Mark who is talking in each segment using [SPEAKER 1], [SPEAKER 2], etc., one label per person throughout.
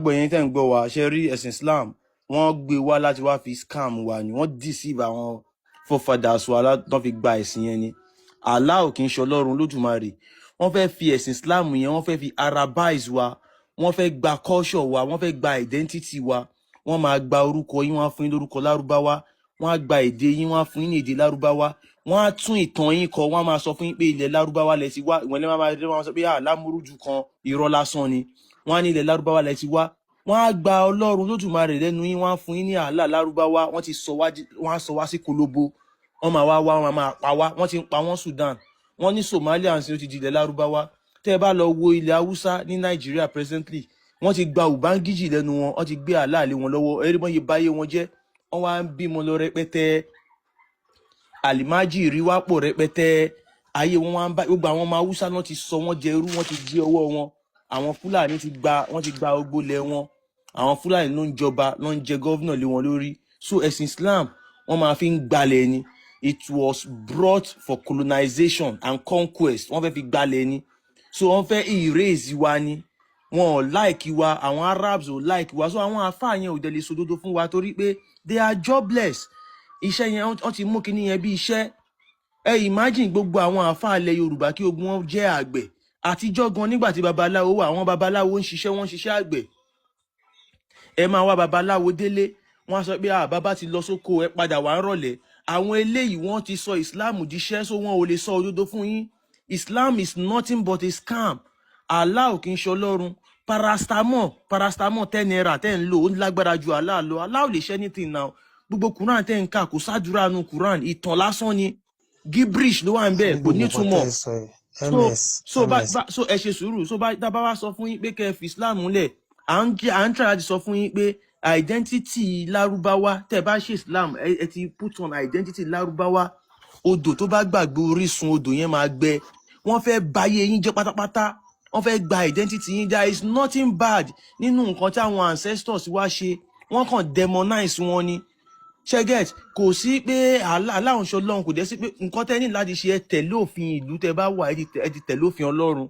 [SPEAKER 1] Gbogbo ẹ̀yin tẹ́ ń gbọ́ wa, ṣe rí ẹ̀sìn Islam, wọ́n gbé wá láti wá fi scam wa ni. Wọ́n deceive àwọn forefathers wa tó fi gba ẹ̀sìn yẹn ni. Allah ò kì í ṣe Ọlọ́run Lódùmarè. Wọ́n fẹ́ fi ẹ̀sìn Islam yẹn, wọ́n fẹ́ fi arabize wa, wọ́n fẹ́ gba culture wa, wọ́n fẹ́ gba identity wa. Wọ́n máa gba orúkọ yín, wọ́n á fún yín lórúkọ Lárúbáwá. Wọ́n á gba èdè yín, wọ́n á fún yín ní èdè Lárúbáwá. Wọ́n á tún ìtàn yín kọ, wọ́n á máa sọ fún yín pé ilẹ̀ Lárúbáwá lẹ ti wá. Ìwọ̀n lẹ́ máa rí wọ́n sọ pé àlámúrúdù kan, irọ́ lásán ni. Wọ́n á ní ilẹ̀ Lárúbáwá lẹ ti wá. Wọ́n á gba Ọlọ́run Lódùmarè lẹ́nu yín, wọ́n á fún yín ní Allah Lárúbáwá. Wọ́n ti sọ wá wọ́n á sọ wá sí kolobo. Wọ́n máa wá wá, wọ́n máa pa wá. Wọ́n ti ń pa wọ́n Sudan, wọ́n ní Somalia ń sin, ó ti di ilẹ̀ Lárúbáwá. Tẹ́ ẹ bá lọ wo ilẹ̀ Haúsá ní Nàìjíríà presently, wọ́n ti gba Ubangiji lẹ́nu wọn, wọ́n ti gbé Allah lé wọn lọ́wọ́. Ẹ̀rí bọ́n yẹ báyé wọn jẹ́, wọ́n wá ń bímọ lọ rẹpẹtẹ, àlìmájìrì wá pọ̀ rẹpẹtẹ. Ayé wọn wá ń bá gbogbo àwọn ọmọ Haúsá náà ti sọ wọ́n jẹrú, wọ́n ti gbé ọwọ́ wọn. Àwọn Fúlàní ti gba, wọ́n ti gba gbogbo ilẹ̀ wọn. Àwọn Fúlàní ló ń jọba, ló ń jẹ governor lé wọn lórí. So ẹ̀sìn Islam, wọ́n máa fi ń gbalẹ̀ ni. It was brought for colonization and conquest. Wọ́n fẹ́ fi gbalẹ̀ ni. So wọ́n fẹ́ erase wa ni. Wọn ò like wa, àwọn Arabs ò like wa. So àwọn àfáà yẹn ò dẹ̀ lè sòdodo fún wa torí pé they are jobless. Iṣẹ́ yẹn, wọ́n ti mú kinní yẹn bí iṣẹ́. Ẹ imagine gbogbo àwọn àfáà ilẹ̀ Yorùbá, kí ogun wọn jẹ́ àgbẹ̀. Àtijọ́ gan, nígbà tí babaláwo wà, àwọn babaláwo ń ṣiṣẹ́, wọ́n ń ṣiṣẹ́ àgbẹ̀. Ẹ máa wá babaláwo délé, wọ́n á sọ pé, "Ah, bàbá ti lọ sóko, ẹ padà wá ń rọ̀lẹ́." Àwọn eléyìí, wọ́n ti sọ Islam díṣẹ́, so wọn ò lè sọ òdodo fún yín. Islam is nothing but a scam. Allah ò kì í ṣe Ọlọ́run. Paracetamol, paracetamol 10 naira tẹ́ ń lò, ó lágbára ju Allah lọ. Allah ò lè ṣe anything now. Gbogbo Quran tẹ́ ń kà, kò sádùúrà nu Quran, ìtàn lásán ni, gibberish ló wà ń bẹ̀,
[SPEAKER 2] Ní
[SPEAKER 1] kò
[SPEAKER 2] gbogbo nǹkan tẹ́
[SPEAKER 1] nítumọ̀.
[SPEAKER 2] ẹ sọ yìí,
[SPEAKER 1] So
[SPEAKER 2] ms
[SPEAKER 1] so bá
[SPEAKER 2] ms
[SPEAKER 1] bá so ẹ ṣe sùúrù. So bá tá bá wá sọ fún yín pé kẹ́ ẹ fi Islam lẹ̀, à ń try láti sọ fún yín pé identity Lárúbáwá, tẹ́ ẹ bá ṣe Islam, ẹ ti put on identity Lárúbáwá. Odò tó bá gbàgbé orísun, odò yẹn máa gbẹ. Wọ́n fẹ́ bayé yín jẹ́ pátápátá, wọ́n fẹ́ gba identity yín. There is nothing bad nínú nǹkan tí àwọn ancestors wa ṣe, wọ́n kàn demonize wọn ni. Ṣé get? Kò sí pé aláwọn ṣe Ọlọ́run, kò dẹ̀ sí pé nǹkan tẹ́ ní láti ṣe. Ẹ tẹ̀lé òfin ìlú tẹ́ bá wà, ẹ ti tẹ̀lé òfin Ọlọ́run.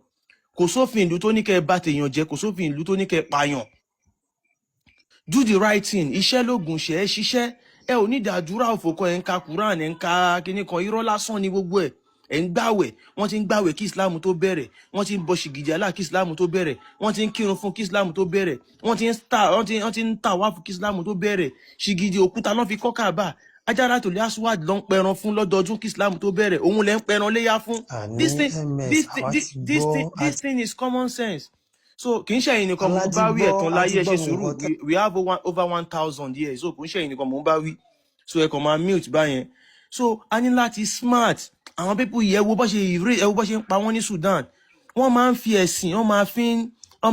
[SPEAKER 1] Kò sófin ìlú tó ní kẹ́ ẹ bá tèèyàn jẹ́, kò sófin ìlú tó ní kẹ́ ẹ pààyàn. Do the right thing. Iṣẹ́ lóògùn ṣe, ẹ ṣiṣẹ́. Ẹ ò ní ìdádúrà òfò kan. Ẹ ń ka Quran, ẹ ń ka kinní kan, irọ́ lásán ni gbogbo ẹ̀. Ẹ ń gbàwẹ̀, wọ́n ti ń gbàwẹ̀ kí Islam tó bẹ̀rẹ̀. Wọ́n ti ń bọ ṣìgìdì Allah kí Islam tó bẹ̀rẹ̀. Wọ́n ti ń kírun fún kí Islam tó bẹ̀rẹ̀. Wọ́n ti ń tà wá fún kí Islam tó bẹ̀rẹ̀. Ṣìgìdì òkúta ló fi kọ́ Kaaba. Hajaratul Aswad ló ń pẹran fún lọ́dọọdún kí Islam tó bẹ̀rẹ̀. Òun lẹ ń pẹran léyà fún.
[SPEAKER 2] Àní
[SPEAKER 1] This thing,
[SPEAKER 2] ms
[SPEAKER 1] this thing,
[SPEAKER 2] àwa
[SPEAKER 1] this,
[SPEAKER 2] ti
[SPEAKER 1] this
[SPEAKER 2] gbọ́
[SPEAKER 1] thing,
[SPEAKER 2] a
[SPEAKER 1] this thing is common sense. So kì í ṣe ẹ̀yin nìkan mò ń
[SPEAKER 2] aláti
[SPEAKER 1] bá wí.
[SPEAKER 2] gbọ́
[SPEAKER 1] Ẹ̀tàn
[SPEAKER 2] a
[SPEAKER 1] láyé.
[SPEAKER 2] ti
[SPEAKER 1] Ẹ
[SPEAKER 2] gbọ́
[SPEAKER 1] ṣe
[SPEAKER 2] gbogbo
[SPEAKER 1] sùúrù.
[SPEAKER 2] nǹkan tẹ́
[SPEAKER 1] We have over 1,000 years, so kò ń ṣe ẹ̀yin nìkan mò ń bá wí. So ẹ kàn máa mute báyẹn. So a ní láti smart. Àwọn people yìí, ẹ wo bó ṣe ẹ wo bó ṣe ń pa wọ́n ní Sudan. Wọ́n máa ń fi ẹ̀sìn, wọ́n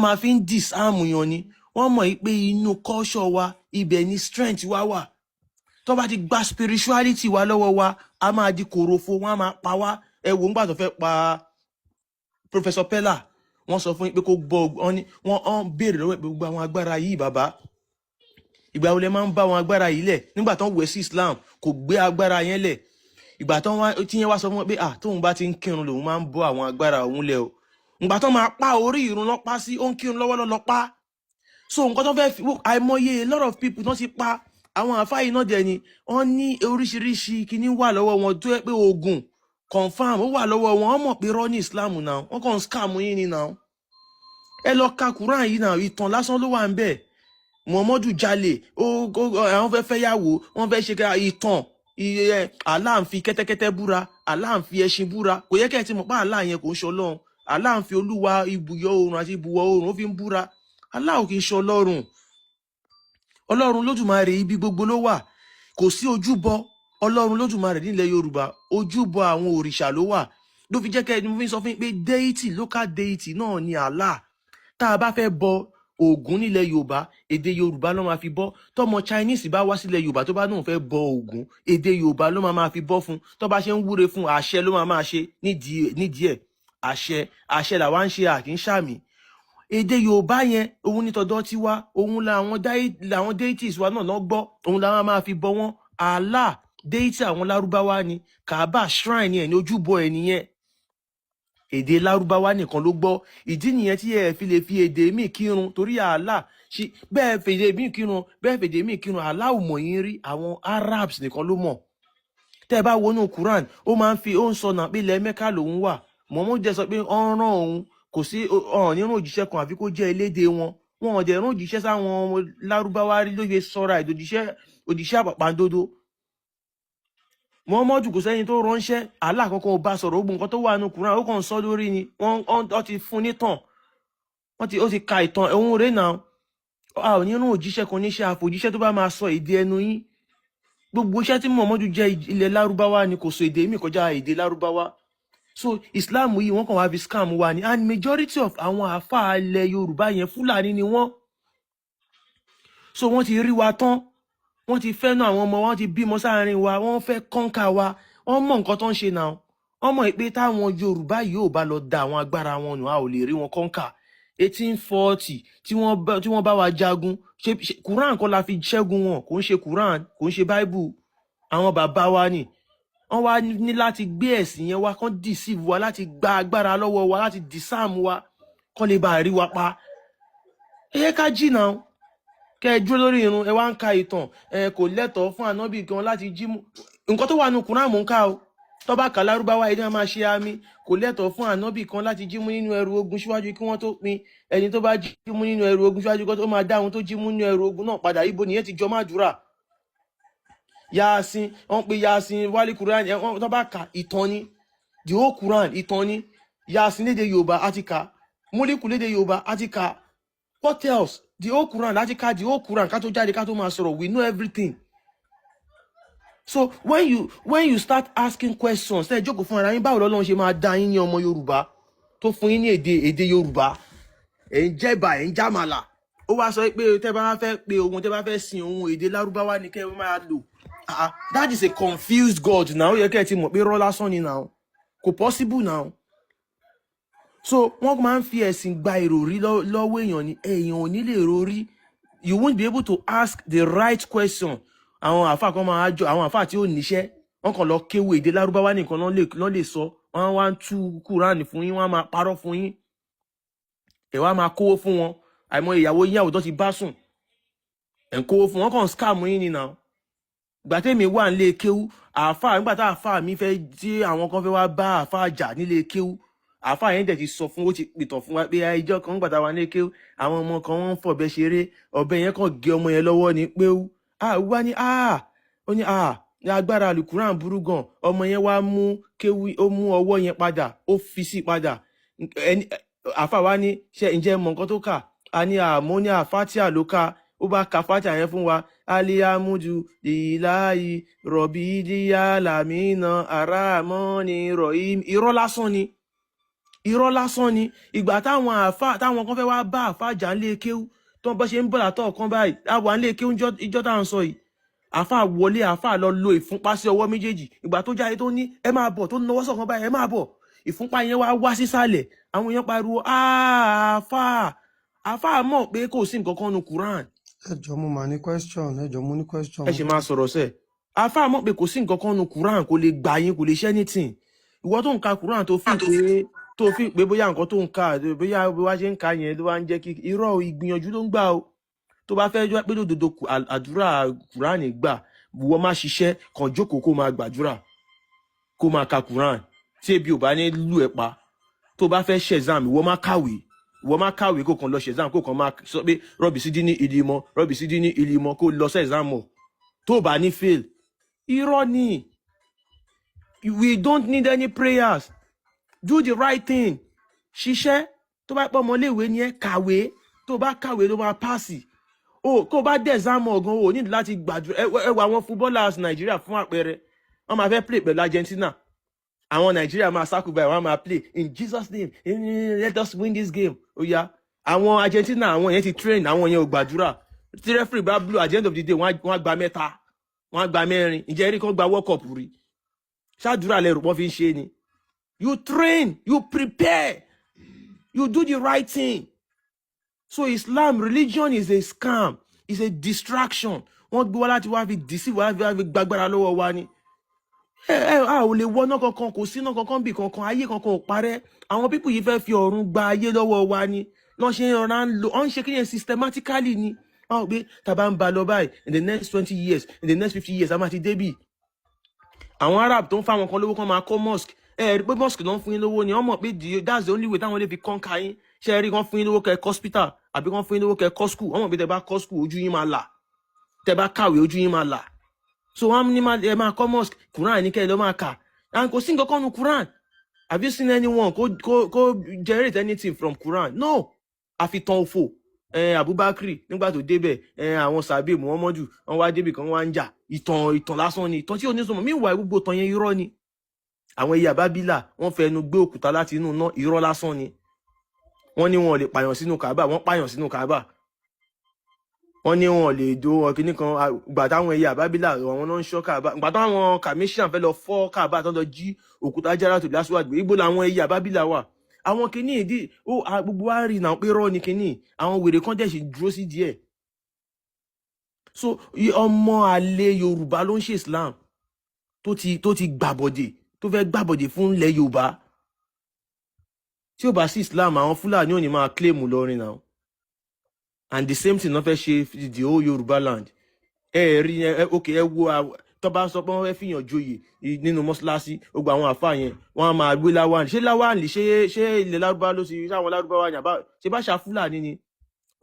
[SPEAKER 1] máa fi ń disarm yan ni. Wọ́n mọ̀ pé inú culture wa, ibẹ̀ ni strength wa wà. Tó bá ti gba spirituality wa lọ́wọ́ wa, a máa di kòròfo, wọ́n á máa pa wá. Ẹ wò ńgbà tó fẹ́ pa Professor Pella, wọ́n sọ fún yín pé kó gbọ́. Wọ́n ní wọ́n ń béèrè lọ́wọ́ ẹ̀ pé, "Gbogbo àwọn agbára yìí, bàbá, ìgbà wo lẹ máa ń bá àwọn agbára yìí lẹ̀?" Nígbà tó ń wẹ̀ sí Islam, kò gbé agbára yẹn lẹ̀. Ìgbà tó ń wá tí yẹn wá sọ fún wọn pé, ah, tóun bá ti ń kírun lòun máa ń bọ́ àwọn agbára òun lẹ̀ o. Ìgbà tó máa pa, orí ìrun lọ́ pa sí, ó ń kírun lọ́wọ́ lọ́ pa. So nǹkan tó fẹ́ fi àìmọye, a lot of people tó ti pa. Àwọn àfáà yìí náà dẹ̀ ni wọ́n ní oríṣiríṣi kinní wà lọ́wọ́ wọn tó yẹ pé oògùn confam ó wà lọ́wọ́ wọn. Wọ́n mọ̀ pé rọ́ ní Islam náà, wọ́n kàn ń scam yín ni náà. Ẹ lọ ka Quran yìí náà, ìtàn lásán ló wà ń bẹ̀. Muhammadu jalè, àwọn fẹ́ fẹ́yàwó, wọ́n fẹ́ ṣe ká ìtàn iye. Allah ń fi kẹ́tẹ́kẹ́tẹ́ búra, Allah ń fi ẹṣin búra. Kò yẹ kẹ́ ẹ ti mọ̀ pé Allah yẹn kò ń ṣe Ọlọ́run. Allah ń fi olúwa ibùyọ oòrùn àti ibùwọ̀ oòrùn, ó fi ń búra. Allah ò kì í ṣe Ọlọ́run. Ọlọ́run Lódùmarè, ibi gbogbo ló wà. Kò sí ojúbọ Ọlọ́run Lódùmarè nílẹ̀ Yorùbá, ojúbọ àwọn òrìṣà ló wà. Ló fi jẹ́ kẹ́ ẹ ní mo fi sọ fún yín pé deity, local deity náà ni Allah. Tá a bá fẹ́ bọ Ògún nílẹ̀ Yorùbá, èdè Yorùbá ló máa fi bọ́. Tọmọ Chinese bá wá sílẹ̀ Yorùbá, tó bá náà fẹ́ bọ Ògún, èdè Yorùbá ló máa fi bọ́ fún. Tó bá ṣe ń wúre fún, àṣẹ ló máa ṣe nídìí ẹ̀. Àṣẹ, àṣẹ làwa ń ṣe, àkì ń ṣàmì. Èdè Yorùbá yẹn, òun ní tọ̀dọ̀ tiwa, òun làwọn deities wa náà lọ gbọ́, òun làwọn máa fi bọ wọ́n. Allah, deity àwọn Lárúbáwá ni. Kaaba, shrine ẹ̀ ní, ojúbọ ẹ̀ nìyẹn. Èdè Lárúbáwá nìkan ló gbọ́. Ìdí nìyẹn tí ẹ fi lè fi èdè míì kírun, torí Allah Ṣe bẹ́ẹ̀ fèdè míì kírun, bẹ́ẹ̀ fèdè míì kírun, Allah ò mọ̀ yín rí. Àwọn Arabs nìkan ló mọ̀. Tẹ́ ẹ bá wọnú Quran, ó máa ń fi, ó ń sọ náà pé ilẹ̀ Mẹ́kà lòun wà. Muhammad jẹ́ sọ pé ọ̀ràn òun kò sí ọ̀hún nínú òjíṣẹ́ kan àfi kó jẹ́ elédè wọn. Wọn ò dẹ̀ rán òjíṣẹ́ sáwọn Lárúbáwá rí lóye sọ́ra ìdòjíṣẹ́, òjíṣẹ́ àpàpàǹdodo Muhammadu, kò sẹ́ni tó ránṣẹ́. Allah kankan ò bá sọ̀rọ̀. Ó gbọ́ nǹkan tó wà nínú Quran, ó kàn ń sọ lórí ni. Wọ́n ti fún nítàn, wọ́n ti ó ti ka ìtàn òun rèé náà. A ò ní rán òjíṣẹ́ kan níṣẹ́ àfòjíṣẹ́ tó bá máa sọ èdè ẹnu yín. Gbogbo iṣẹ́ tí Muhammadu jẹ́, ilẹ̀ Lárúbáwá ni, kò sọ èdè míì kọjá èdè Lárúbáwá. So Islam yìí, wọ́n kàn wá fi scam wa ni. And majority of àwọn àáfàá ilẹ̀ Yorùbá yẹn, Fúlàní ni wọ́n. So wọ́n ti rí wa tán, wọ́n ti fẹ́ náà àwọn ọmọ wọn ti bímọ sáàrin wa, wọ́n fẹ́ conquer wa. Wọ́n mọ̀ nǹkan tó ń ṣe náà. Wọ́n mọ̀ pé táwọn Yorùbá yìí ò bá lọ da àwọn agbára wọn nù, a ò lè rí wọn conquer. 1840 tí wọ́n bá wa jagun, ṣe Quran kọ́ la fi ṣẹ́gun wọn? Kò ń ṣe Quran, kò ń ṣe Bible. Àwọn bàbá wa ni wọ́n wá ní láti gbé ẹ̀sìn yẹn wá, kán deceive wa, láti gba agbára lọ́wọ́ wa, láti disarm wa, kán lè bá rí wa pa. Ẹ yẹ ká jìnnà kẹ ẹ dúró lórí irun. Ẹ wá ń ka ìtàn, ẹ kò lẹ́tọ̀ọ́ fún ànábì kan láti jí mú nǹkan tó wà nù Kùránì. Mò ń ká o, tó bá kà Lárúbáwá, ẹni máa ṣe àmì. Kò lẹ́tọ̀ọ́ fún ànábì kan láti jí mú nínú ẹrù ogun síwájú kí wọ́n tó pín. Ẹni tó bá jí mú nínú ẹrù ogun síwájú kí wọ́n tó máa dá ohun tó jí mú nínú ẹrù ogun náà padà. Ibo nìyẹn ti jọ má dúrà? Yasin, wọ́n pe Yasin wálé Quran ẹ, wọ́n tó bá kà, ìtàn ni. The whole Quran, ìtàn ni. Yasin lédè Yorùbá, á ti kà. Múlíkù lédè Yorùbá, á ti kà. What else? The whole Quran láti ka the whole Quran ká tó jáde, ká tó máa sọ̀rọ̀. We know everything. So when you start asking questions, ẹ jókòó fún ara yín, báwo lọ́lọ́run ṣe máa dá yín ní ọmọ Yorùbá, tó fún yín ní èdè Yorùbá? Ẹ̀ ń jẹ́bà, ẹ̀ ń jàmàlà, ó wá sọ pé tẹ́ bá fẹ́ pe òun, tẹ́ bá fẹ́ sin òun, èdè Lárúbáwá ni kẹ́ ẹ máa lò. Ah, that is a confused God now. Ó yẹ kẹ́ ẹ ti mọ̀ pé rọ́ lásán ni now, kò possible now. So wọ́n máa ń fi ẹ̀sìn gba ìròrí lọ́wọ́ èèyàn ni. Èèyàn ò ní lè rorí. You won't be able to ask the right question. Àwọn àáfàá kan máa jọ àwọn àáfàá tí ò níṣẹ́, wọ́n kàn lọ kéwò, èdè Lárúbáwá nìkan lọ́ lè sọ. Wọ́n wá ń tú Kúránì fún yín, wọ́n á máa parọ́ fún yín, ẹ̀ wá máa kówó fún wọn. Àìmọ̀ ìyàwó yíyàwó tó ti bá sùn, ẹ̀ ń kówó fún wọn, kàn scam yín ni now. Ìgbà tẹ́mi wà nílé kéwú, àáfàá, nígbà tá àáfàá mi fẹ́, tí àwọn kan fẹ́ wá bá àáfàá jà nílé kéwú, àáfàá yẹn dẹ̀ ti sọ fún, ó ti pìtàn fún wa pé ìjọ kan nígbà tá a wà nílé kéwú, àwọn ọmọ kan, wọ́n ń fọ̀bẹ ṣeré, ọ̀bẹ yẹn kàn gé ọmọ yẹn lọ́wọ́ ní péwú. Ah, wá ní, ah, ó ní, ah, ní agbára alukuran burú gan. Ọmọ yẹn wá mú kéwú, ó mú ọwọ́ yẹn padà, ó fi sí padà. Ẹni àáfàá wa ní, ṣe ǹjẹ́ mọ̀ nǹkan tó kà á ní? Àmọ́ ní àfátíà ló kà. Ó bá ka fátíà yẹn fún wa: aliamudu lilayi rọbìdíyà lamina aramọ́ni rọ̀hìm. Irọ́ lásán ni, irọ́ lásán ni. Ìgbà táwọn àáfàá, táwọn kan fẹ́ wá bá àáfàá jà ń lé kéwú, tó bọ́ ṣe ń bọ̀ látọ̀ kan báyìí, àwa ń lé kéwú ìjọ́ tá à ń sọ yìí, àáfàá wọlé, àáfàá lọ lo ìfúnpá sí ọwọ́ méjèèjì. Ìgbà tó jáde, tó ní ẹ máa bọ̀, tó nawọ́ sọ̀kan báyìí, ẹ máa bọ̀, ìfúnpá yẹn wá wá sísàlẹ̀. Àwọn èèyàn pariwo, àáfàá. Àáfàá mọ̀ pé kò sí nǹkan kan nu Quran.
[SPEAKER 2] Ẹ jọ̀ọ́, mo mà ní question. Ẹ jọ̀ọ́, mo ní question.
[SPEAKER 1] Ẹ ṣe máa sọ̀rọ̀ sẹ́ẹ̀. Àáfàá mọ̀ pé kò sí nǹkan kan nu Quran, kò lè gbà yín, kò lè ṣe anything. Ìwọ tó ń ka Quran, tó fi pé bóyá nǹkan tó ń ka, bóyá bí wàá ṣe ń ka yẹn ló wá ń jẹ́ kí irọ́ o, ìgbìyànjú ló ń gbà o. Tó bá fẹ́ jẹ́ pé lódodo àdúrà Quran gbà, wọ́n má ṣiṣẹ́ kàn, jókòó, kó máa gbàdúrà, kó máa ka Quran, tí ebi ò bá ní lù ẹ́ pa. Tó bá fẹ́ ṣe exam, ìwọ má kàwé, ìwọ má kàwé, kó kàn lọ ṣe exam, kó kàn máa sọ pé rọ́bì sídìí ní ìlímọ̀, rọ́bì sídìí ní ìlímọ̀, kó lọ sí exam ọ̀, tó bá ní fail. Irọ́ ni. We don't need any prayers. Do the right thing. Ṣiṣẹ́. Tó bá pọ̀ ọmọléèwé ni ẹ, kàwé. Tó bá kàwé, ló máa pass o. Kó o bá dé exam ọ̀gan, o ní láti gbàdúrà. Ẹ wọ àwọn footballers Nàìjíríà fún àpẹẹrẹ, wọ́n máa fẹ́ play pẹ̀lú Argentina. Àwọn Nàìjíríà máa sákù báyìí, wọ́n máa play "In Jesus' name, let us win this game." Ó yá, àwọn Argentina, àwọn yẹn ti train, àwọn yẹn ò gbàdúrà. Tí referee bá blow, at the end of the day, wọ́n á gba mẹ́ta, wọ́n á gba mẹ́rin. Ǹjẹ́ eré kan gba World Cup rí? Ṣáàdúrà lẹ́rù wọ́n fi ń ṣe ni? You train, you prepare, you do the right thing. So Islam religion is a scam, is a distraction. Wọ́n gbé wá láti wá fi deceive wá, fi gbàgbára lọ́wọ́ wa ni. Ẹ a ò lè wọná kankan, kò síná kankan, bì kankan, ayé kankan ò parẹ́. Àwọn people yìí fẹ́ fi ọ̀run gba ayé lọ́wọ́ wa ni. Lọ́n ṣe ń rọra ń lo, ọ́n ń ṣe kí yẹn systematically ni. Wọ́n rò pé tá a bá ń ba lọ báyìí, in the next 20 years, in the next 50 years, a máa ti débì. Àwọn Arab tó ń fáwọn kan lówó kan máa kọ́ mosque, ẹ rí pé mosque ló ń fún yín lówó ni. Wọ́n mọ̀ pé that's the only way táwọn lè fi conquer yín. Ṣe é rí kan fún yín lówó kẹ́ kọ́ hospital, àbí kan fún yín lówó kẹ́ kọ́ school? Wọ́n mọ̀ pé tẹ́ bá kọ́ school, ojú yín máa là. Tẹ́ bá kàwé, ojú yín máa là. So wọ́n ní ẹ máa kọ́ mosque, Quran ní kẹ́ ẹ lọ́ máa kà, and kò sí nǹkan kan nu Quran. Have you seen anyone kó generate anything from Quran? No. Àfi tán òfò. Ẹ Abubakar, nígbà tó débẹ̀, ẹ àwọn sàbẹ Muhammadu, wọn wá débì kan, wọn wá ń jà. Ìtàn, ìtàn lásán ni, ìtàn tí ò ní sọmọ. Meanwhile, gbogbo ìtàn yẹn, irọ́ ni. Àwọn ẹyẹ àbábílà, wọ́n fẹnu gbé òkúta láti inú iná, irọ́ lásán ni. Wọ́n ní wọn ò lè pààyàn sínú Kaaba, wọ́n pààyàn sínú Kaaba. Wọ́n ní wọn ò lè do wọn kíní kan. Gbà táwọn ẹyẹ àbábílà, àwọn náà ń ṣọ́ Kaaba. Gbà táwọn kàmíṣàn fẹ́ lọ fọ́ Kaaba, tó lọ jí òkúta jára tó lásìwájú, igbó làwọn ẹyẹ àbábílà wà. Àwọn kíní ìdí ó gbogbo wa rí náà pé rọ́ ni kíní. Àwọn wèrè kan dẹ̀ sì dúró sí díẹ̀. So ọmọ àlè Yorùbá ló ń ṣe Islam, tó ti gbàbọ̀dè, tó fẹ́ gbàbọ̀dè fún ilẹ̀ Yorùbá. Tí ó bá sí Islam, àwọn Fúlàní ò ní máa claim Ìlọrin náà. And the same thing náà fẹ́ ṣe the whole Yorùbá land. Ẹ rí ẹ, ok, ẹ wo tó bá sọ pé wọ́n fẹ́ fìyàn joyè nínú mọ́ṣáláṣí, gbogbo àwọn àfa yẹn, wọ́n á máa gbé láwàní. Ṣé láwàní, ṣé ilẹ̀ Lárúbáwá ló ti ṣé àwọn Lárúbáwá ni, àbá ṣe bá ṣà Fúlàní ni?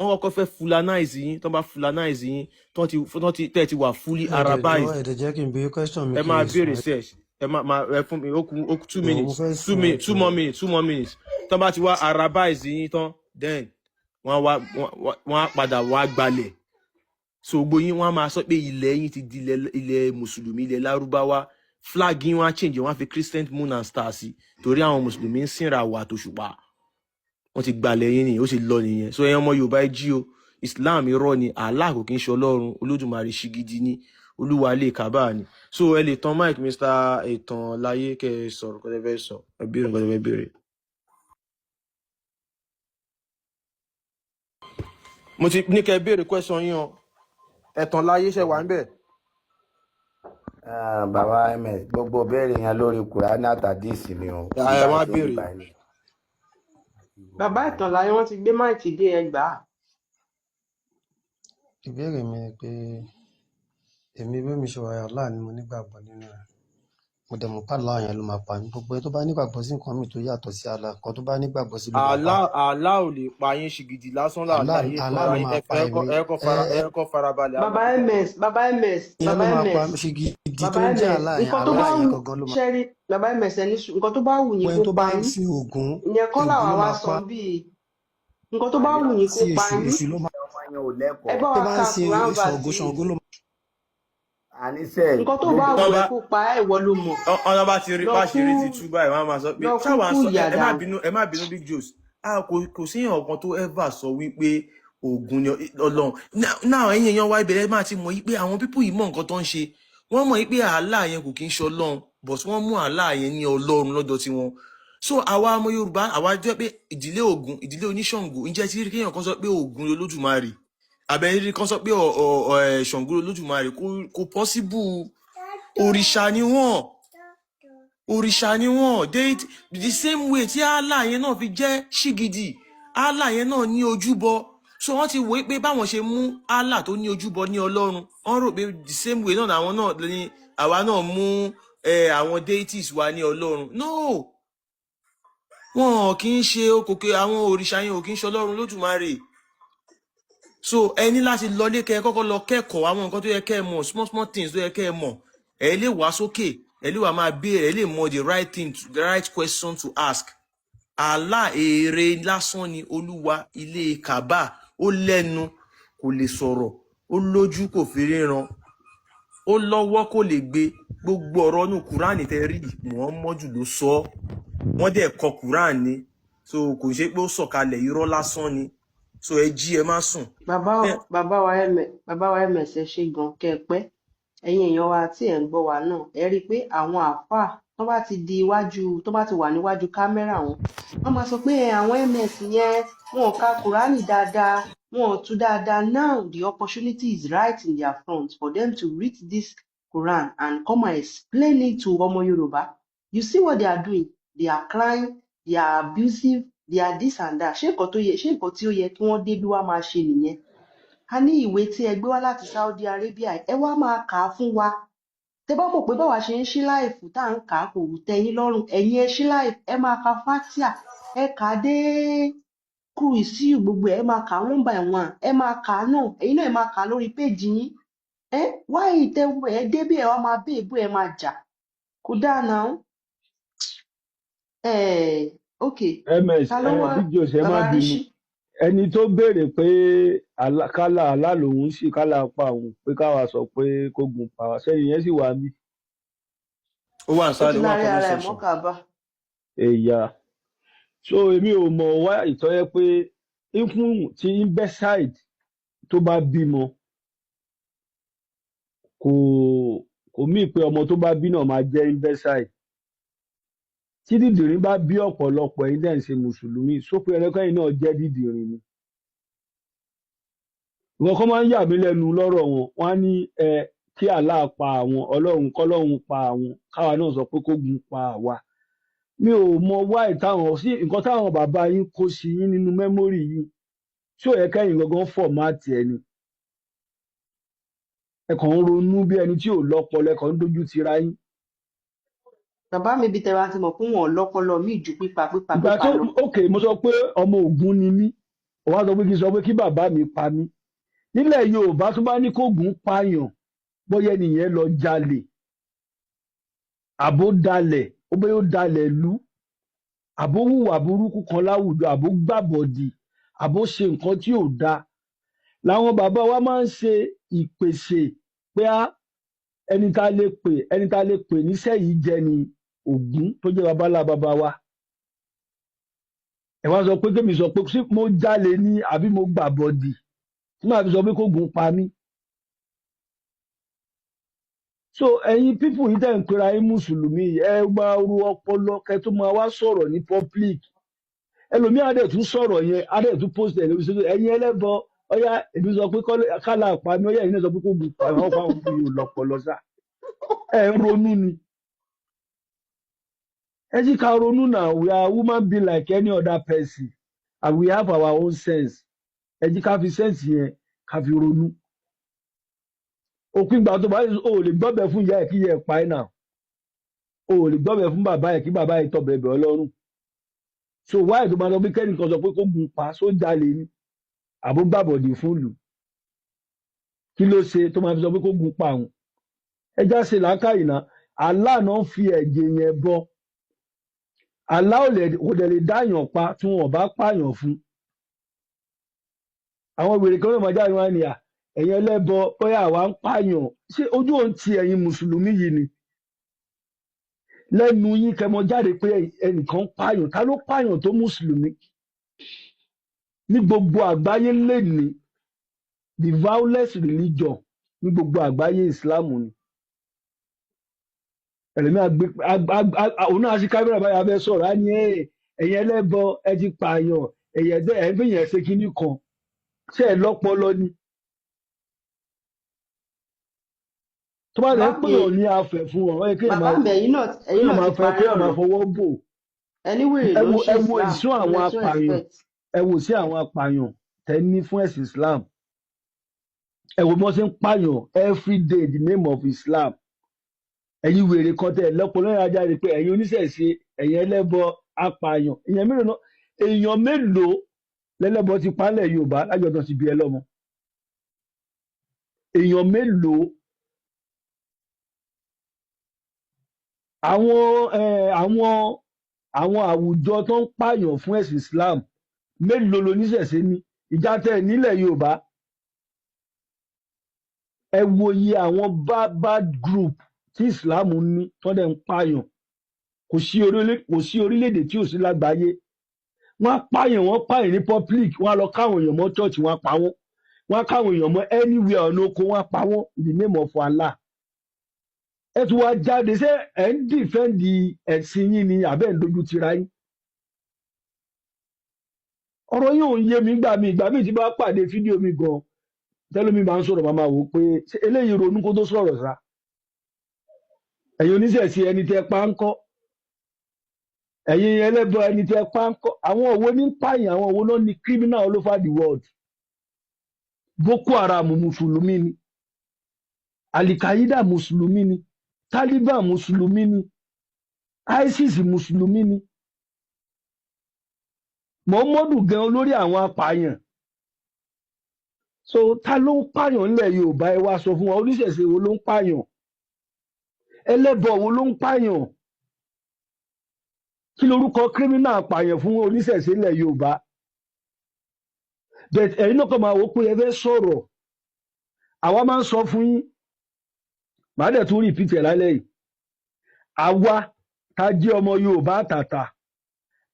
[SPEAKER 1] Wọ́n kọ́kọ́ fẹ́ fulanize yín. Tó bá fulanize yín, tó ti tẹ́ ti wà fully
[SPEAKER 2] Ẹ dẹ̀ jọ̀ọ́,
[SPEAKER 1] arabized.
[SPEAKER 2] ẹ dẹ̀ jẹ́ kí n béèrè question mi
[SPEAKER 1] Ẹ
[SPEAKER 2] kí n
[SPEAKER 1] máa
[SPEAKER 2] lè sùn.
[SPEAKER 1] béèrè search. Ẹ máa ẹ fún mi, ó kù two
[SPEAKER 2] Jọ̀ọ́, mo
[SPEAKER 1] minutes,
[SPEAKER 2] fẹ́
[SPEAKER 1] two
[SPEAKER 2] sùn, ẹ
[SPEAKER 1] minutes, two
[SPEAKER 2] jọ̀ọ́.
[SPEAKER 1] more minutes, 2 more minutes. Tó bá ti wá arabize yín tán, then wọ́n wá wọ́n á padà wá gbalẹ̀. So gbogbo yín, wọ́n á máa sọ pé ilẹ̀ yín ti di ilẹ̀ mùsùlùmí, ilẹ̀ Lárúbáwá. Flag yín, wọ́n á change, wọ́n á fi crescent moon and star sí, torí àwọn mùsùlùmí ń sìnra àwọ̀ àtòṣùpá. Wọ́n ti gbalẹ̀ yín nìyẹn, ó sì lọ nìyẹn. So ẹ̀yin ọmọ Yorùbá, ẹ jí o. Islam, irọ́ ni. Allah kò kí ń ṣe Ọlọ́run Olódùmarè, ṣìgìdì ni, olúwa ilé kábà ni. So ẹ lè tan mic, Mr Ìtàn Láyé, kẹ́ ẹ sọ̀rọ̀ kọ́ ẹ fẹ́ sọ, ẹ béèrè nǹkan tẹ́ fẹ́ béèrè. Mo ti ní kẹ́ ẹ béèrè question yín o. Ẹ̀tàn Láyé, ṣe wà ń bẹ̀?
[SPEAKER 3] Ah, bàbá ms, gbogbo béèrè yẹn lórí Kùránì àtàdísì ni o.
[SPEAKER 1] Ẹ
[SPEAKER 3] Ìbá
[SPEAKER 1] wá
[SPEAKER 3] ṣe
[SPEAKER 1] béèrè.
[SPEAKER 3] ìbá ni.
[SPEAKER 4] Bàbá Ìtàn Láyé, wọn ti gbé máìkì dé, ẹgbàá.
[SPEAKER 2] Ìbéèrè mi ni pé, èmi bí mi ṣe wà, Allah ni mo nígbàgbọ́ nínú rẹ̀. Mo dẹ̀ mọ̀ pé Allah yẹn ló máa pa mí. Gbogbo ẹni tó bá nígbàgbọ́ sí nǹkan mi tó yàtọ̀ sí Allah, nǹkan tó bá nígbàgbọ́ sí ló máa pa.
[SPEAKER 1] Allah ò lè pa yín, ṣìgìdì lásán là.
[SPEAKER 2] Allah
[SPEAKER 1] Láyé
[SPEAKER 2] Allah
[SPEAKER 1] fúnra
[SPEAKER 2] ló
[SPEAKER 1] yín.
[SPEAKER 2] máa
[SPEAKER 1] Ẹ
[SPEAKER 2] pa
[SPEAKER 1] ẹ kọ́
[SPEAKER 2] èmi.
[SPEAKER 1] Ẹ kọ́
[SPEAKER 2] Ẹ
[SPEAKER 1] fara, ẹ kọ́ farabalẹ̀.
[SPEAKER 4] Bàbá ms, bàbá ms,
[SPEAKER 2] ìyẹn
[SPEAKER 4] bàbá
[SPEAKER 2] ló máa pa
[SPEAKER 4] ms,
[SPEAKER 2] mí. Ṣìgìdì tó
[SPEAKER 4] bàbá
[SPEAKER 2] ń jẹ́
[SPEAKER 4] ms,
[SPEAKER 2] Allah yẹn,
[SPEAKER 4] nǹkan tó bá
[SPEAKER 2] Allah yẹn
[SPEAKER 4] wù
[SPEAKER 2] gangan ló máa.
[SPEAKER 4] Ṣẹ́rí bàbá ms, ẹni sùn, nǹkan tó bá wù yín
[SPEAKER 2] Gbogbo
[SPEAKER 4] kó
[SPEAKER 2] ẹni tó
[SPEAKER 4] pa
[SPEAKER 2] bá ń
[SPEAKER 4] yín,
[SPEAKER 2] sin Ògún,
[SPEAKER 4] ìyẹn kọ́
[SPEAKER 2] Ògún
[SPEAKER 4] làwa
[SPEAKER 2] ló
[SPEAKER 4] wá
[SPEAKER 2] máa
[SPEAKER 4] sọ
[SPEAKER 2] pa.
[SPEAKER 4] bíi nǹkan tó bá wù yín kó
[SPEAKER 2] Sí
[SPEAKER 4] pa
[SPEAKER 2] èṣù,
[SPEAKER 4] yín.
[SPEAKER 2] èṣù ló máa.
[SPEAKER 3] Ọmọ yẹn ò
[SPEAKER 4] Ẹ
[SPEAKER 3] lẹ́kọ̀ọ́.
[SPEAKER 4] bá
[SPEAKER 2] Tó
[SPEAKER 4] wa
[SPEAKER 2] bá ń
[SPEAKER 4] ka
[SPEAKER 2] sin
[SPEAKER 4] Quran verse
[SPEAKER 2] Ṣàngó,
[SPEAKER 4] yìí.
[SPEAKER 2] Ṣàngó ló máa.
[SPEAKER 3] Àníṣe
[SPEAKER 4] Nǹkan tó bá
[SPEAKER 3] gbogbo
[SPEAKER 4] wù
[SPEAKER 1] Tọ́
[SPEAKER 4] ẹ́
[SPEAKER 1] bá
[SPEAKER 4] kó pa ẹ́, ìwọ ló mọ̀.
[SPEAKER 1] Ọ̀nà bá ti rí
[SPEAKER 4] Lọ
[SPEAKER 1] báṣìírí
[SPEAKER 4] kú,
[SPEAKER 1] ti tú báyìí, wọ́n á máa sọ pé
[SPEAKER 4] lọ
[SPEAKER 1] ṣáwa
[SPEAKER 4] kúkú
[SPEAKER 1] sọ ẹ ẹ má
[SPEAKER 4] yàdà.
[SPEAKER 1] bínú, ẹ má bínú, Big Joes. A kò séèyàn kan tó ever sọ wípé Ògún ni Ọlọ́run náà. Ẹ̀yin èèyàn wa, ìbẹ̀rẹ̀ máa ti mọ̀ yí pé àwọn people yìí mọ̀ nǹkan tó ń ṣe. Wọ́n mọ̀ yí pé Allah yẹn kò kí ń ṣe Ọlọ́run, but wọ́n mú Allah yẹn ní Ọlọ́run lọ́dọ̀ tiwọn. So àwa ọmọ Yorùbá, àwa jẹ́ pé ìdílé Ògún, ìdílé oníṣàngó, ǹjẹ́ tí kéèyàn kan sọ pé Ògún lolódùmarè, àbẹ̀rí kan sọ pé Ṣàngó lolódùmarè? Kò possible. Òrìṣà ni wọ́n, òrìṣà ni wọ́n. They, the same way tí Allah yẹn náà fi jẹ́ ṣìgìdì, Allah yẹn náà ní ojúbọ. So wọ́n ti wòó pé báwọn ṣe mú Allah tó ní ojúbọ ní Ọlọ́run, wọ́n rò pé the same way náà làwọn náà ní àwa náà mú àwọn deities wa ní Ọlọ́run. No, wọn kì í ṣe okòkè. Àwọn òrìṣà yẹn ò kì í ṣe Ọlọ́run Lódùmarè. So ẹ ní láti lọlé, kẹ́ ẹ kọ́kọ́ lọ kẹ́kọ̀ọ́ àwọn nǹkan tó yẹ kẹ́ ẹ mọ̀, small small things tó yẹ kẹ́ ẹ mọ̀. Ẹ lè wá sókè, ẹ lè wá máa béèrè, ẹ lè mọ the right thing to, the right question to ask. Allah, èrè lásán ni. Olúwa ilé Kaaba, ó lẹ́nu, kò lè sọ̀rọ̀, ó lójú, kò fi ríran, ó lọ́wọ́, kò lè gbé. Gbogbo ọ̀rọ̀ inú Kúránì tẹ́ rí, Muhammadu ló sọ ọ́. Wọ́n dẹ̀ kọ Kúránì ni, so kò ṣe pé ó sọ̀kalẹ̀, irọ́ lásán ni. So ẹ jí, ẹ má sùn.
[SPEAKER 4] Bàbá, bàbá wa ms, bàbá wa ms, ẹ ṣe gan, kẹ́ ẹ pẹ́. Ẹ̀yin èèyàn wa tí ẹ̀ ń gbọ́ wa náà, ẹ rí i pé àwọn àáfàá tó bá ti di iwájú, tó bá ti wà níwájú kámẹ́rà wọn, wọ́n máa sọ pé ẹ, àwọn ms yẹn, wọn ò ka Kùránì dáadáa, wọn ò tú dáadáa. Now the opportunity is right in their front for them to read this Quran and come and explain it to ọmọ Yorùbá. You see what they are doing? They are crying, they are abusive. They are this and that. Ṣé nǹkan tó yẹ, ṣé nǹkan tí ó yẹ kí wọ́n débí wá máa ṣe nìyẹn? A ní ìwé tí ẹ gbé wá láti Saudi Arabia, ẹ wá máa kà á fún wa. Tẹ bá mọ̀ pé báwa ṣe ń ṣí live tá à ń kà á kò tẹ́ yín lọ́rùn, ẹ̀yin ẹ ṣí live, ẹ máa ka fatia, ẹ kà á dé kùrìsíù, gbogbo ẹ máa kà á one by one, ẹ máa kà á náà, ẹ̀yin náà ẹ máa kà á lórí péèjì yín. Ẹ wáyé tẹ ẹ débí, ẹ wá máa béèbú, ẹ máa jà, kò dáa náà. Ẹ ok.
[SPEAKER 5] Ms.
[SPEAKER 4] Ta ló wá?
[SPEAKER 5] Big Joe, ẹ má
[SPEAKER 4] Bàbá
[SPEAKER 5] bínú.
[SPEAKER 4] Ríṣì.
[SPEAKER 5] Ẹni tó béèrè pé kálá àlá lòun sì kálá pa òun, pé káwa sọ pé kógun pa wá sẹ́yìn yẹn sì wà mí.
[SPEAKER 1] Ó wà
[SPEAKER 4] Ó ti
[SPEAKER 1] nísàlẹ̀, ó wà
[SPEAKER 4] lárí
[SPEAKER 1] comment
[SPEAKER 4] ara ẹ̀
[SPEAKER 1] section.
[SPEAKER 4] Mọ́ kàbá.
[SPEAKER 5] Èyà, so èmi ò mọ̀ wá ìtọ́yẹ pé ikún tí imbecile tó bá bímọ kò mí pé ọmọ tó bá bí náà máa jẹ́ imbecile. Tí dídìrín bá bí ọ̀pọ̀lọpọ̀, ẹ̀yin dẹ̀ ń ṣe mùsùlùmí sópin ẹlẹ́kọ̀ọ́yìn náà jẹ́ dídìrín ni. Ìwọ̀n kan máa ń yà mí lẹ́nu lọ́rọ̀ wọn. Wọ́n á ní ẹ kí Allah pa àwọn, ọlọ́run kọ́lọ́run pa àwọn, káwa náà sọ pé kógun pa àwa. Mi ò mọ wáì táwọn sí nǹkan táwọn bàbá yín kó sí yín nínú memory yín tí ò yẹ kẹ́yìn gangan format ẹ ni. Ẹ kàn ń ronú bí ẹni tí ò lọ́pọlọ, ẹ kàn ń dojú tira yín.
[SPEAKER 4] Bàbá mi, bí tẹ bá ti mọ̀ pé wọn ò lọ́pọlọ míì ju pípa pípa
[SPEAKER 5] Ìgbà
[SPEAKER 4] pípa
[SPEAKER 5] tó
[SPEAKER 4] lọ.
[SPEAKER 5] Ok, mo sọ pé ọmọ Ògún ni mí, ó wá sọ pé kí n sọ pé kí bàbá mi pa mí. Nílẹ̀ Yorùbá, tó bá ní kóògùn pààyàn, bóyá ẹnìyẹn lọ jalè, àbó dalẹ̀, ó bóyá ó dalẹ̀ lú, àbó hùwà burúkú kan láwùjọ, àbó gbàbọ̀dì, àbó ṣe nǹkan tí ò dáa, làwọn bàbá wa máa ń ṣe ìpèsè pé á ẹni tá a lè pè, ẹni tá a lè pè níṣẹ́ yìí jẹ́ ni Ògún tó jẹ́ babalá bàbá wa. Ẹ wá sọ pé kémi sọ pé ṣé mo jalè ní àbí mo gbàbọ̀dì tí màá fi sọ pé kógun pa mí. So ẹ̀yin people yìí tẹ̀ ń pera yín mùsùlùmí, ẹ máa ru ọpọlọ kẹ́ tó máa wá sọ̀rọ̀ ní public. Ẹlòmíì á dẹ̀ tún sọ̀rọ̀ yẹn, á dẹ̀ tún post ẹ̀ lórí social. Ẹ̀yin ẹlẹ́bọ, ọ̀yá èmi sọ pé kálá pa mí, ọ̀yá ẹ̀yin náà sọ pé kógun pa mí. Wọ́n pa àwọn yóò lọ́pọlọ sá. Ẹ ń ronú ni, ẹ jí ká ronú náà. We are human being like any other person and we have our own sense. Ẹ jí ká fi sense yẹn ká fi ronú. Òpin ìgbà tó bá o ò lè gbọ́bẹ̀ fún ìyá ẹ̀ kí ìyá ẹ̀ pa ẹ́ náà, o ò lè gbọ́bẹ̀ fún bàbá ẹ̀ kí bàbá ẹ̀ tọ̀ bẹ̀bẹ̀ ọlọ́run. So wáyé tó máa lọ bí kẹ́nìkan sọ pé kó gun pa só jalè ni àbó gbàbọ̀dì fún ìlú, kí ló ṣe tó máa fi sọ pé kó gun pa òun? Ẹ já ṣe làákàyè náà. Allah náà fi ẹ̀jẹ̀ yẹn bọ. Allah ò lè kò dẹ̀ lè dáyàn pa tí wọn ò bá pààyàn fún. Àwọn wèrè kan náà máa jáde wá ní à ẹ̀yin ẹlẹ́bọ, bóyá àwa ń pààyàn. Ṣé ojú òun ti ẹ̀yin mùsùlùmí yìí ni lẹ́nu yín kẹmọ jáde pé ẹnìkan ń pààyàn? Ta ló pààyàn tó mùsùlùmí ní gbogbo àgbáyé lẹ́ni? The violence religion ní gbogbo àgbáyé, Islam ni. Ẹlẹ́mí àgbẹ̀ òun náà ṣe kámẹ́rà báyà fẹ́ sọ̀rọ̀, á ní ẹ̀yin ẹlẹ́bọ, ẹ ti pààyàn, ẹ̀yẹ ẹ̀ ń fìyàn ṣe kínní kan. Ṣé ẹ lọ́pọlọ ni? Tó bá lè
[SPEAKER 4] Bàbá
[SPEAKER 5] ń
[SPEAKER 4] mi
[SPEAKER 5] pèèyàn ní afẹ́ fún wọn, ó yẹ kéèyàn
[SPEAKER 4] Bàbá
[SPEAKER 5] máa
[SPEAKER 4] mi, ẹ̀yin náà ẹ̀yin
[SPEAKER 5] kéèyàn
[SPEAKER 4] náà
[SPEAKER 5] máa
[SPEAKER 4] ti
[SPEAKER 5] fẹ́
[SPEAKER 4] parí
[SPEAKER 5] kéèyàn máa
[SPEAKER 4] ọ̀rọ̀.
[SPEAKER 5] fọwọ́ bò.
[SPEAKER 4] Ẹni wèrè
[SPEAKER 5] Ẹ
[SPEAKER 4] ló ń
[SPEAKER 5] wo
[SPEAKER 4] ṣe
[SPEAKER 5] ẹ wo
[SPEAKER 4] Islam
[SPEAKER 5] ìsún
[SPEAKER 4] kí
[SPEAKER 5] àwọn
[SPEAKER 4] lẹ tún
[SPEAKER 5] apààyàn.
[SPEAKER 4] expect?
[SPEAKER 5] Ẹ wò sí àwọn apààyàn tẹ ní fún ẹ̀sìn Islam. Ẹ wo bí wọ́n ṣe ń pààyàn every day in the name of Islam. Ẹ̀yin wèrè kan tẹ lọ́pọlọ yẹn ajáde pé ẹ̀yin oníṣẹ̀ṣe, ẹ̀yin ẹlẹ́bọ apààyàn. Èèyàn mélòó náà, èèyàn mélòó lẹ́lẹ́bọ ti palẹ̀ Yorùbá lájọ tó ti bí ẹ lọ́mọ? Èèyàn mélòó? Àwọn àwùjọ tó ń pààyàn fún ẹ̀sìn Islam, mélòó loníṣẹ̀ṣe ní ìjà tẹ nílẹ̀ Yorùbá? Ẹ wo iye àwọn bad bad group tí Islam ní tó dẹ̀ ń pààyàn. Kò sí orílẹ̀-èdè tí ò sí lágbàáyé. Wọ́n á pààyàn, wọ́n pààyàn ní public, wọ́n á lọ káwọn èèyàn mọ́ church, wọ́n á pa wọ́n. Wọ́n á káwọn èèyàn mọ́ anywhere ọ̀nà oko, wọ́n á pa wọ́n in the name of Allah. Ẹ tún wá jáde, ṣé ẹ ń dìfẹ́ǹdì ẹ̀sìn yín ni àbẹ́ ń dojú tira yín? Ọ̀rọ̀ yìí ò ń yé mi gbà mí. Ìgbà míì tí bá pàdé fídíò mi gan tẹ́lómi máa ń sọ̀rọ̀, máa máa wò ó pé ṣé eléyìí ronú kó tó sọ̀rọ̀ sá? Ẹ̀yin oníṣẹ̀ṣe, ẹni tẹ́ pa ń kọ́. Ẹ̀yin ẹlẹ́bọ ẹni tẹ́ pa ń kọ́, àwọn òwò ní ń pààyàn, àwọn òwò náà ní criminal all over the world. Boko Haram mùsùlùmí ni, Alikaida mùsùlùmí ni, Taliban mùsùlùmí ni, ISIS mùsùlùmí ni, Muhammadu gan olórí àwọn apààyàn. So ta ló ń pààyàn nílẹ̀ Yorùbá? Ẹ wá sọ fún wa, oníṣẹ̀ṣe wo ló ń pààyàn? Ẹlẹ́bọ wo ló ń pààyàn? Kí lorúkọ criminal apààyàn fún oníṣẹ̀ṣe nílẹ̀ Yorùbá? But ẹ̀yin náà kàn máa wò ó pé ẹ fẹ́ sọ̀rọ̀. Àwa máa ń sọ fún yín, màá dẹ̀ tún repeat ẹ̀ lálẹ́ yìí. Àwa tá jẹ́ ọmọ Yorùbá àtàtà,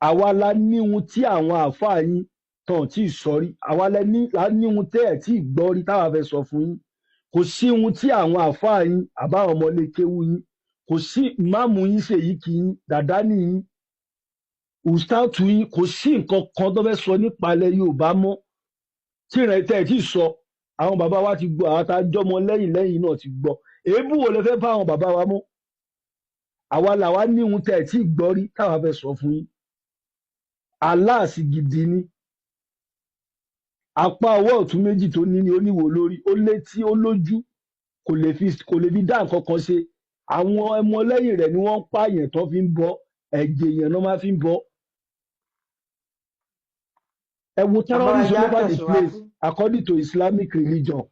[SPEAKER 5] àwa la ní ohun tí àwọn àáfàá yín tàn tí ì sọ rí. Àwa la ní ohun tẹ́ ẹ̀ tí ì gbọ́ rí táwa fẹ́ sọ fún yín. Kò sí ohun tí àwọn àáfàá yín àbáwọn ọmọlé kéwú yín, kò sí ìmáàmù yín, ṣèyí kì yín, dàdání yín, ustatu yín, kò sí nǹkan kan tó fẹ́ sọ nípa ilẹ̀ Yorùbá mọ́ tí ìrìn tẹ́ ẹ̀ tí ì sọ. Àwọn bàbá wa ti gbọ́, àwọn tá a jọmọ lẹ́yìn lẹ́yìn náà ti gbọ́. Èébú wo lẹ fẹ́ bá àwọn bàbá wa mọ́? Àwa làwa ní ohun tẹ́ ẹ̀ tí ì gbọ́ rí táwa fẹ́ sọ fún yín. Aláàsì gidi ni. Apá ọwọ́ ọ̀tún méjì tó ní ni ó níwò lórí, ó létí, ó lójú, kò lè fi dá nǹkan kan ṣe. Àwọn ọmọlẹ́yìn rẹ̀ ni wọ́n ń pààyàn tó fi ń bọ ẹ̀jẹ̀ èèyàn náà máa fi ń bọ. Ẹ wo
[SPEAKER 4] Bàbá wa,
[SPEAKER 5] terrorists
[SPEAKER 4] ẹja
[SPEAKER 5] all over the
[SPEAKER 4] tẹ̀síwájú.
[SPEAKER 5] place according to Islamic religion.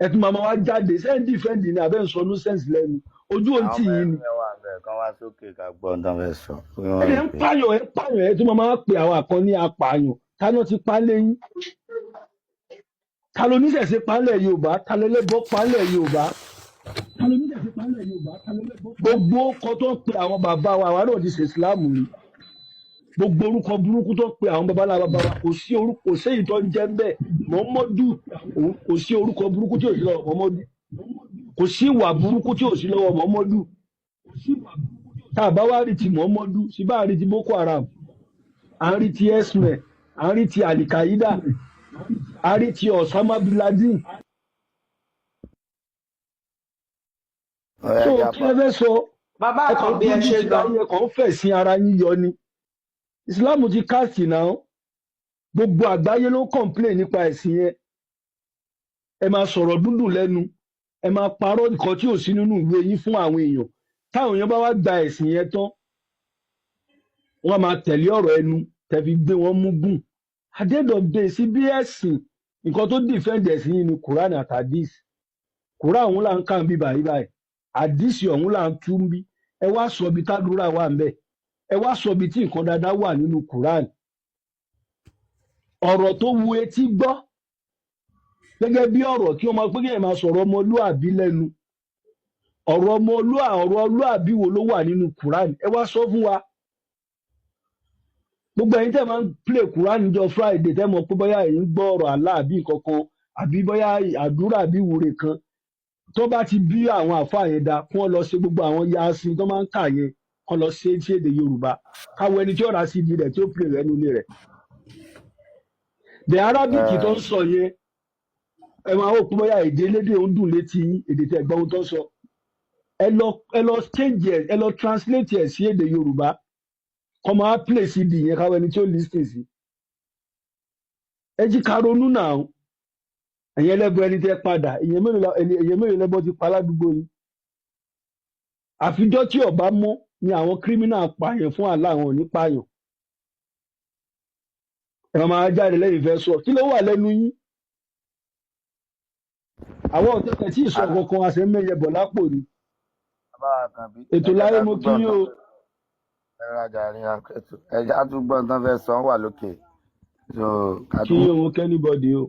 [SPEAKER 5] Ẹ tún máa wá jáde ṣé ń defend ni àbẹ́ ń sọ nonsense lẹ́nu ojú òun
[SPEAKER 3] Àwọn
[SPEAKER 5] tì
[SPEAKER 3] ọmọ
[SPEAKER 5] yín ni.
[SPEAKER 3] ẹgbẹ́ wà bẹ́ẹ̀ kán wá sókè ká gbọ́ ohun tó ń fẹ́ sọ. Pé
[SPEAKER 5] Ẹ
[SPEAKER 3] wọ́n
[SPEAKER 5] dẹ̀
[SPEAKER 3] rí
[SPEAKER 5] ń
[SPEAKER 3] pé
[SPEAKER 5] pààyàn, ẹ ń pààyàn, ẹ tún máa pe àwọn àkànní apààyàn. Táná ti pa lẹ́yìn? Ta ló níṣẹ̀ṣe pa ńlẹ̀ Yorùbá? Ta ló lẹ́bọ pa ńlẹ̀ Yorùbá? Gbogbo ọkọ tó ń pe àwọn bàbá wa, àwa náà ti ṣe Ìsìláàmù ni. Gbogbo orúkọ burúkú tó ń pe àwọn babaláwa bàbá wa, kò sí orúkọ, kò séyìí tó ń jẹ́ bẹ́ẹ̀. Mọ́mọ́dù, kò sí orúkọ burúkú tí ò sí lọ́wọ́ Mọ́mọ́dù, kò sí ìwà burúkú tí ò sí lọ́wọ́ Mọ́mọ́dù. Tá a bá wá rí ti Mọ́mọ́dù sí, bá a rí ti Boko Haram, à ń rí ti esme, à ń rí ti Alikaida, à ń rí ti Osama bin Laden.
[SPEAKER 3] Ó yá
[SPEAKER 5] So
[SPEAKER 3] já
[SPEAKER 5] kí
[SPEAKER 3] pa.
[SPEAKER 5] lẹ fẹ́ sọ?
[SPEAKER 4] Bàbá
[SPEAKER 5] Ẹ kàn ń
[SPEAKER 4] Àkànbí, ẹ
[SPEAKER 5] dójú
[SPEAKER 4] ṣé
[SPEAKER 5] tira
[SPEAKER 4] gan.
[SPEAKER 5] yín, ẹ kàn ń fẹ̀sìn ara yín yọ ni. Islam ti káàsì náà, gbogbo àgbáyé ló complain nípa ẹ̀sìn yẹn. Ẹ máa sọ̀rọ̀ dúndùn lẹ́nu, ẹ máa parọ́ nǹkan tí ò sí nínú ìwé yín fún àwọn èèyàn. Táwọn èèyàn bá wá gba ẹ̀sìn yẹn tán, wọ́n máa tẹ̀lé ọ̀rọ̀ ẹnu tẹ́ fi gbé wọn mú gùn. At the end of the day, sí bí ẹ̀sìn, nǹkan tó defend ẹ̀sìn yìí ni Quran àti Hadith. Quran ọ̀hún là ń kà ń bí báyìí báyìí, Hadith ọ̀hún là ń tú ń bí. Ẹ wá sọ ibi tádúrà wà ń bẹ̀, ẹ wá sọ ibi tí nǹkan dáadáa wà nínú Quran. Ọ̀rọ̀ tó wu etí gbọ́ gẹ́gẹ́ bí ọ̀rọ̀ kí wọ́n máa pé kéèyàn máa sọ̀rọ̀ ọmọlúàbí lẹ́nu, ọ̀rọ̀ ọmọlúàbí wo ló wà nínú Quran? Ẹ wá sọ fún wa. Gbogbo ẹ̀yin tẹ́ máa ń play Quran níjọ́ Friday, tẹ́ mọ̀ pé bóyá ẹ̀yin ń gbọ́ ọ̀rọ̀ Allah àbí nǹkan kan, àbí bóyá àdúrà àbí ìwúre kan, tó bá ti bí àwọn àfáà yẹn da, kí wọ́n lọ ṣe gbogbo àwọn yasin tó máa ń kà yẹn, kán lọ ṣe é sí èdè Yorùbá, káwọ ẹni tí ó rà CD rẹ̀ tí ó play rẹ̀ nílé rẹ̀. The Arabic tó ń sọ yẹn, ẹ máa wò pé bóyá èdè elédè ń dùn létí yín, èdè tẹ́ gbọ́ ohun tó ń sọ. Ẹ lọ change ẹ, ẹ lọ translate ẹ sí èdè Yorùbá, kọ́ máa play CD yẹn, káwọ ẹni tí ó listen sí. Ẹ jí ká ronú náà. Ẹ̀yin ẹlẹ́bọ ẹni tẹ́ padà, èèyàn mélòó lẹ́bọ ti pa ládùúgbò yín? Àfijọ́ tí ọba mọ́ ni àwọn criminal pààyàn fún àlá, àwọn ò ní pààyàn. Ẹ máa jáde lẹ́yìn fẹ́ sọ, kí ló wà lẹ́nu yín? Àwọn ọ̀tẹ̀tẹ̀ tí ì sọ kankan, àṣẹ mẹ́yẹ bọ̀ lápò ni.
[SPEAKER 3] Bàbá Àkànbí,
[SPEAKER 5] Ètò
[SPEAKER 3] ẹ jẹ́
[SPEAKER 5] láyé
[SPEAKER 3] ká
[SPEAKER 5] mo
[SPEAKER 3] tún
[SPEAKER 5] kí
[SPEAKER 3] gbọ́
[SPEAKER 5] yín o.
[SPEAKER 3] tán. Ẹ rajà ní akẹ́tù. Ẹ jẹ́ ká tún gbọ́ tán fẹ́ sọ wà lókè. So ká
[SPEAKER 5] Kí
[SPEAKER 3] tún
[SPEAKER 5] yín o, kẹ́nìbọ̀dì o.